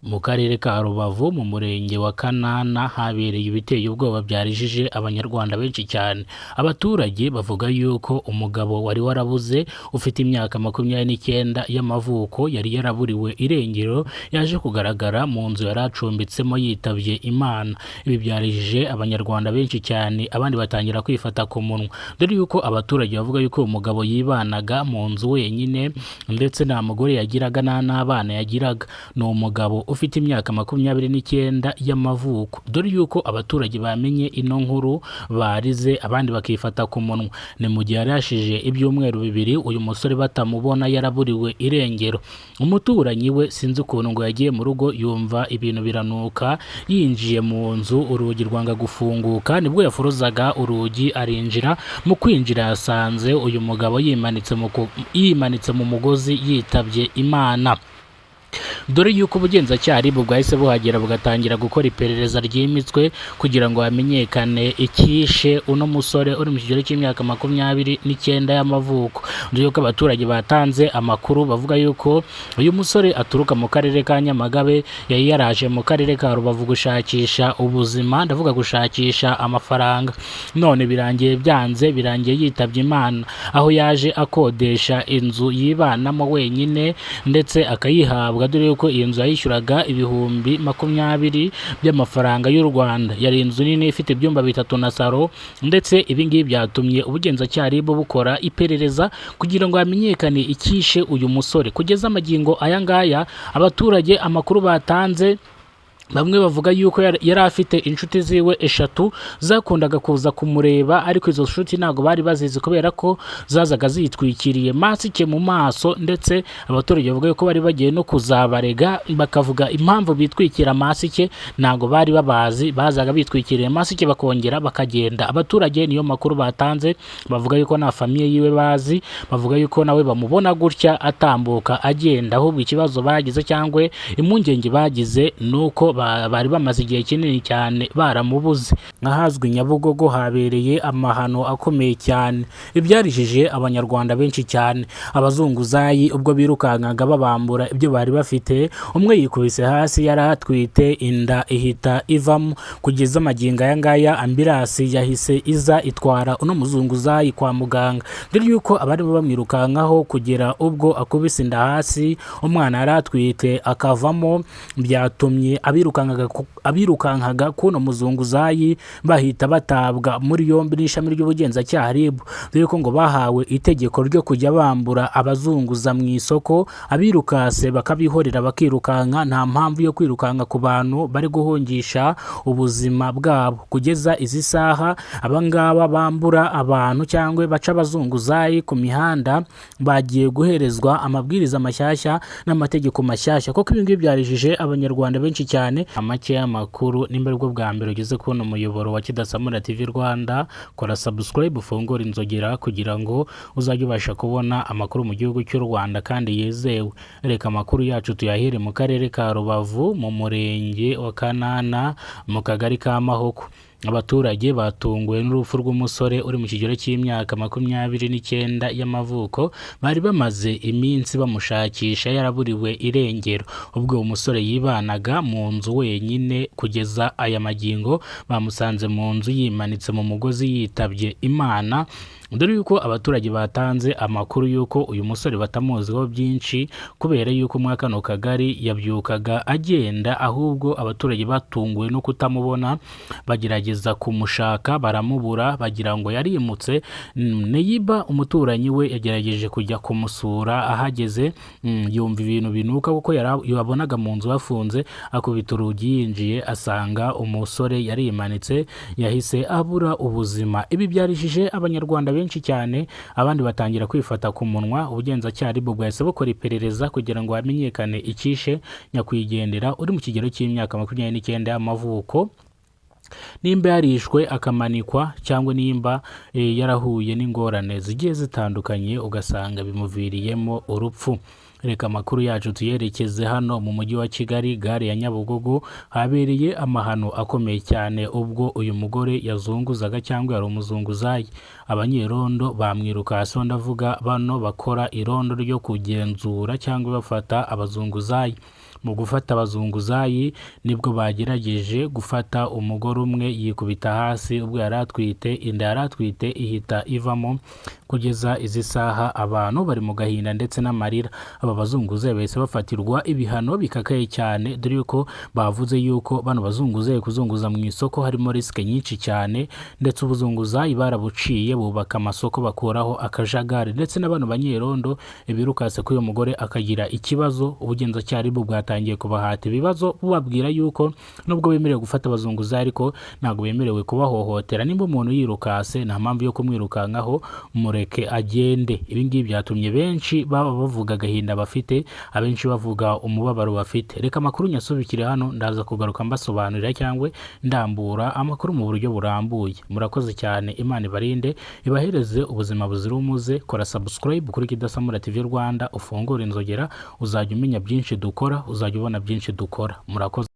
Mu karere ka Rubavu mu murenge wa Kanana habereye ibiteye ubwoba byarijije abanyarwanda benshi cyane. Abaturage bavuga yuko umugabo wari warabuze ufite imyaka 29 y'amavuko yari yaraburiwe irengero yaje kugaragara mu nzu yari acumbitsemo yitabye Imana. Ibi byarijije abanyarwanda benshi cyane, abandi batangira kwifata ku munwa. Dore yuko abaturage bavuga yuko uwo mugabo yibanaga mu nzu wenyine ndetse nta mugore yagiraga nta n'abana yagiraga. Ni umugabo ufite imyaka 29 y'amavuko. Dore yuko abaturage bamenye ino nkuru barize, abandi bakifata ku munwa. Ni mu gihe hari hashije ibyumweru 2 uyu musore batamubona yaraburiwe irengero. Umuturanyi we sinzi ukuntu ngo yagiye mu rugo yumva ibintu biranuka, yinjiye mu nzu urugi rwanga gufunguka, nibwo yafuruzaga urugi arinjira. Mu kwinjira yasanze uyu mugabo yimanitse mu mugozi yitabye Imana. Dore yuko ubugenzacyaha RIB bwahise buhagera bugatangira gukora iperereza ryimbitswe kugira ngo hamenyekane icyishe uno musore uri mu kigero cy'imyaka 29 y'amavuko. Dore yuko abaturage batanze amakuru bavuga yuko uyu musore aturuka mu karere ka Nyamagabe, yari yaraje mu karere ka Rubavu gushakisha ubuzima, ndavuga gushakisha amafaranga, none birangiye byanze, birangiye yitabye Imana, aho yaje akodesha inzu yibanamo wenyine ndetse akayihabwa. Dore yuko iyi nzu yayishyuraga 20,000 by'amafaranga y'u Rwanda. Yari inzu nini ifite ibyumba 3 na salo, ndetse ibi ngibi byatumye ubugenzacyaha RIB bukora iperereza kugira ngo hamenyekane icyishe uyu musore. Kugeza amagingo aya ngaya abaturage amakuru batanze, bamwe bavuga yuko yari afite inshuti ziwe 3 zakundaga kuza kumureba, ariko izo nshuti ntabwo bari bazizi kubera ko zazaga zitwikiriye masike mu maso, ndetse abaturage bavuga yuko bari bagiye no kuzabarega bakavuga impamvu bitwikira masike, ntabwo bari babazi, bazaga bitwikiriye masike bakongera bakagenda. Abaturage niyo makuru batanze, bavuga yuko nta famille yiwe bazi, bavuga yuko nawe bamubona gutya atambuka agenda, ahubwo ikibazo bagize cyangwa impungenge bagize nuko bari bamaze igihe kinini cyane baramubuze. Ahazwi Nyabugogo habereye amahano akomeye cyane, ibyarijije abanyarwanda benshi cyane. Abazunguzayi ubwo birukankaga babambura ibyo bari bafite, umwe yikubise hasi yari atwite inda ihita ivamo. Kugeza amagingo aya ngaya ambulance yahise iza itwara uno muzunguzayi kwa muganga. Dore yuko abarimo bamwirukankaho kugera ubwo akubise inda hasi, umwana yari atwite akavamo, byatumye abirukankaga kuno muzunguzayi bahita batabwa muri yombi n'ishami ry'ubugenzacyaha RIB. Dore ko ngo bahawe itegeko ryo kujya bambura abazunguza mu isoko, abirukase bakabihorera bakirukanka, nta mpamvu yo kwirukanka ku bantu bari guhungisha ubuzima bwabo. Kugeza izi saha abangaba bambura abantu cyangwa baca abazunguzayi ku mihanda bagiye guherezwa amabwiriza mashyashya n'amategeko mashyashya, kuko ibi ngibi byarijije abanyarwanda benshi cyane. Make y'amakuru, nimba aribwo bwa mbere ugeze kubona umuyoboro wa Kidasamura TV Rwanda, kora subscribe ufungure inzogera kugira ngo uzajye ubasha kubona amakuru mu gihugu cy'u Rwanda kandi yizewe. Reka amakuru yacu tuyahere mu karere ka Rubavu mu murenge wa Kanana mu kagari ka Mahoko. Abaturage batunguwe n'urupfu rw'umusore uri mu kigero cy'imyaka 29 y'amavuko, bari bamaze iminsi bamushakisha yaraburiwe irengero. Ubwo uwo musore yibanaga mu nzu wenyine, kugeza aya magingo bamusanze mu nzu yimanitse mu mugozi yitabye Imana. Dore yuko abaturage batanze amakuru yuko uyu musore batamuziho byinshi kubera yuko muri kano kagari yabyukaga agenda, ahubwo abaturage batunguwe no kutamubona bagerageza kumushaka baramubura, bagira ngo yarimutse. Neyiba umuturanyi we yagerageje kujya kumusura, ahageze yumva ibintu binuka kuko yabonaga mu nzu hafunze, akubita urugi yinjiye asanga umusore yarimanitse, yahise abura ubuzima. Ibi byarijije abanyarwanda benshi cyane, abandi batangira kwifata ku munwa. Ubugenzacyaha RIB bwahise bukora iperereza kugira ngo hamenyekane icyishe nyakwigendera uri mu kigero cy'imyaka 29 y'amavuko, nimba yarishwe akamanikwa cyangwa nimba yarahuye n'ingorane zigiye zitandukanye ugasanga bimuviriyemo urupfu. Reka amakuru yacu tuyerekeze hano mu mujyi wa Kigali, gare ya Nyabugogo habereye amahano akomeye cyane ubwo uyu mugore yazunguzaga cyangwa yari umuzunguzayi. Abanyerondo bamwirukanseho, ndavuga bano bakora irondo ryo kugenzura cyangwa bafata abazunguzayi. Mu gufata abazunguzayi nibwo bagerageje gufata umugore umwe yikubita hasi ubwo yari atwite, inda yari atwite ihita ivamo. Kugeza izi saha abantu bari mu gahinda ndetse n'amarira. Aba bazunguzayi bahise bafatirwa ibihano bikakaye cyane, dore yuko bavuze yuko bano bazunguzayi kuzunguza mu isoko harimo risque nyinshi cyane, ndetse ubuzunguzayi barabuciye, bubaka amasoko, bakuraho akajagari, ndetse na bano banyerondo birukase kuri uyu mugore akagira ikibazo. Ubugenzacyaha bwo bwatangiye kubahata ibibazo, bubabwira yuko nubwo bemerewe gufata abazunguzayi ariko ntabwo bemerewe kubahohotera. Nimba umuntu yirukase, nta mpamvu yo kumwirukankaho, mureke agende. Ibi ngibi byatumye benshi baba bavuga agahinda bafite, abenshi bavuga umubabaro bafite. Reka amakuru nyasubikire hano, ndaza kugaruka mbasobanurira cyangwa ndambura amakuru mu buryo burambuye. Murakoze cyane, Imana ibarinde, ibahereze ubuzima buzira umuze. Kora subscribe kuri Kidasamura TV Rwanda, ufungure inzogera, uzajya umenya byinshi dukora, uzajya ubona byinshi dukora. Murakoze.